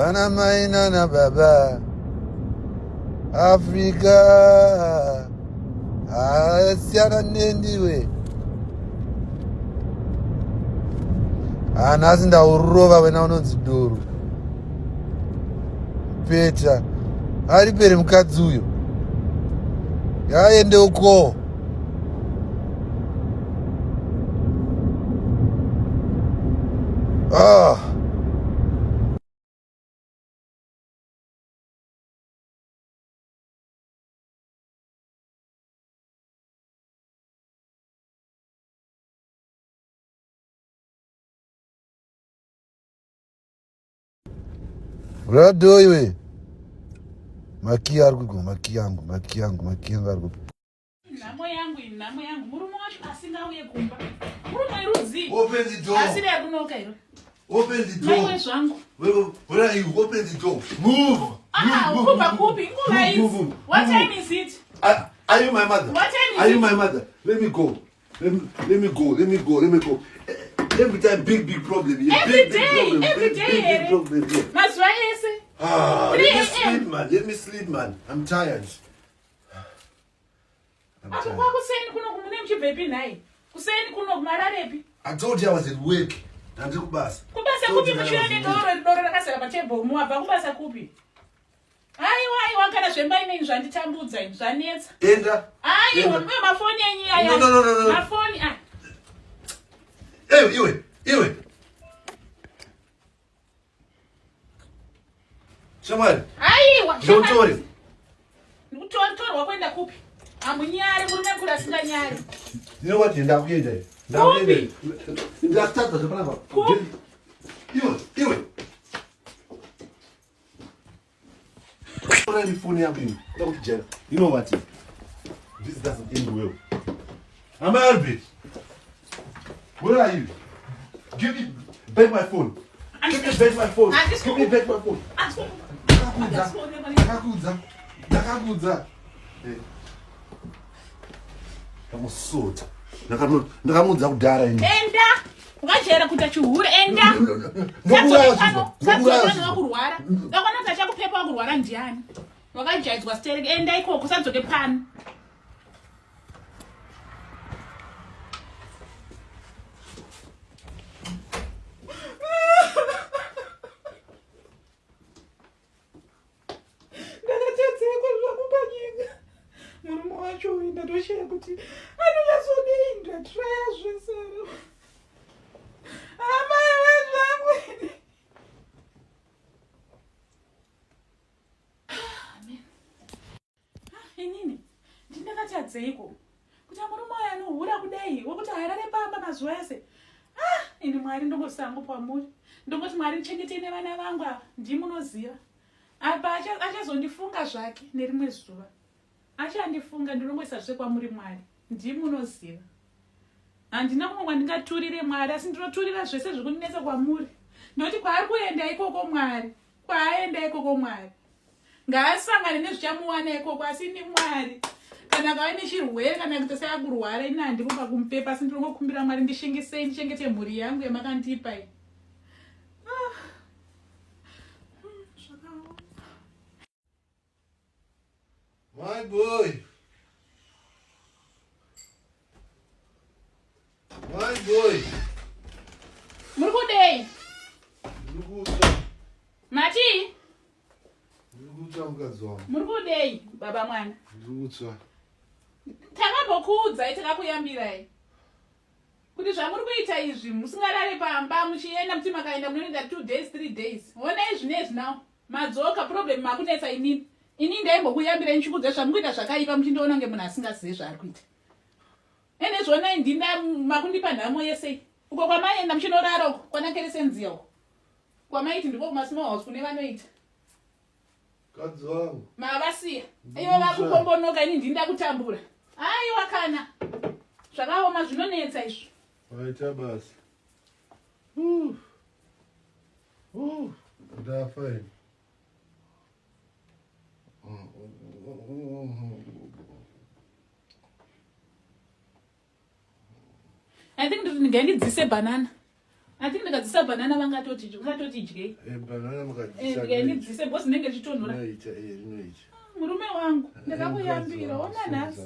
Vana mai nana baba. Africa. Ah, siyana neni we. Ah, nhasi ndaurova wena unonzi doro. Peta. Ari pere mukadzi uyo. Yaende uko. Ah. Brado iwe. Makiya ari kugo, makiya angu, makiya angu, makiya angu ari kugo. Nhamo yangu iyi, nhamo yangu. Murume wacho asingauye kumba. Murume rudzii? Open the door. Asiri akunoka iro. Open the door. Maiwe zvangu. Where are you? Open the door. Move. Ah, Move, kubva move, kupi? move, Nguva move, idzi. move, move. What time is it? Are you my mother? What time is Are you it? my mother? Let me go. Let me go. Let me go. Let me go. Every time, big, big problem here. Every Big, big day, problem. every Big, day, big, big here. problem here. Mazuva ese. Ah, let me 3 a.m. sleep, man. Let me sleep, man. I'm tired. I'm Apo tired. kwakuseni kuno kumune muchibvepi nhai? Kuseni kuno kumararepi? I told you I was at work. Ndandiri kubasa. Kubasa Told kupi you that I muchiuya was at nedoro work. doro rakazara patable muwabva kubasa kupi? Aiwa aiwa kana zvemba inini zvanditambudza ini zvanetsa. Enda. Aiwa Enda. uye mafoni enyu aya. No, no, no, no, no. Mafoni ah. Iwe, iwe, iwe. Shamwari. Aiwa. Ndikutore. Ndikutorwa kuenda kupi? Hamunyari murume mukuru asinganyari. You know what? Ndakuenda. Ndakuenda. Ndakutadza zvepanapa. Kupi? Iwe, iwe. Tora foni yangu iyi. Ndakutijera. You know what? This doesn't end well. I'm Albert. Where are you? Give me back my phone. Give me back my phone. Give me back my phone. Ndakakudza. Ndakakudza. Ndakakudza. Eh. Ndamusota. Ndakamudza kudhara ini. Enda. Ukajaira kuita chihure enda. Sadzoke wakurwara. Ndakaona kuti achakupepa wakurwara ndiani. Wakajaidzwa sterek enda ikoko sadzoke pano. Ndakatadzeko zvangu panyika. Murume wacho uyu ndatoshaya kuti anonyatsodei ndatraya zvese. Amai wezvangu. Amen. Ah, inini ndindakatadzeiko kuti murume uyo anohura kudai wekuti harare pamba mazuva ese ah, ini mwari ndongosango kwamuri ndongoti mwari ndichengetei nevana vangu ava ndimunoziva apa achazondifunga zvake nerimwe zuva achandifunga ndinongoisa zvese kwamuri mwari ndimunoziva handina kumwe kwandingaturire mwari asi ndinoturira zvese zvekundinetsa kwamuri ndoti kwaari kuenda ikoko mwari kwaaenda ikoko mwari ngaasangane nezvichamuwana ikoko asi ini mwari kana akava nechirwere kana kuita seakurwara ini handipo pakumupepa asi ndinongokumbira mwari ndishingisei ndichengete mhuri yangu yamakandipa iyi ah. Zvakaoma. My boy. My boy. Muri kudei? Ndiri kutsva. Mati? Ndiri kutsva mukadzi wangu. Muri kudei baba mwana? Ndiri kutsva. Takambokuudzai takakuyambirai kuti zvamuri kuita izvi musingarare pamba muchienda muti makaenda munoenda 2 days 3 days. Honai zvinezvi now. Madzoka problem makunetsa inini. Ini ndaimbokuyambirai ndichikuudzai zvamukuita zvakaipa muchindiona kunge munhu asingazive zvaari kuita. Ene zvonai ndinda makundipa nhamo yese uko kwamaienda muchinorara uko kwanakeresenziya uko kwamaiti ndiko kumasmall house kune vanoita Kadzi wangu. Mavasiya. Ivo vakukombonoka ini ndinda kutambura. Aiwa kana. Zvakaoma zvinonetsa izvo. Waita basa. Ndafa ini. I think ndingandidzise banana. I think ndikadzisa banana vangatoti ungatoti dyei. Eh, banana mukadzisa. Eh, ndidzise because ndinenge ndichitonhora. Inoita, eh, inoita. Murume wangu, ndakakuyambira, ona nhasi.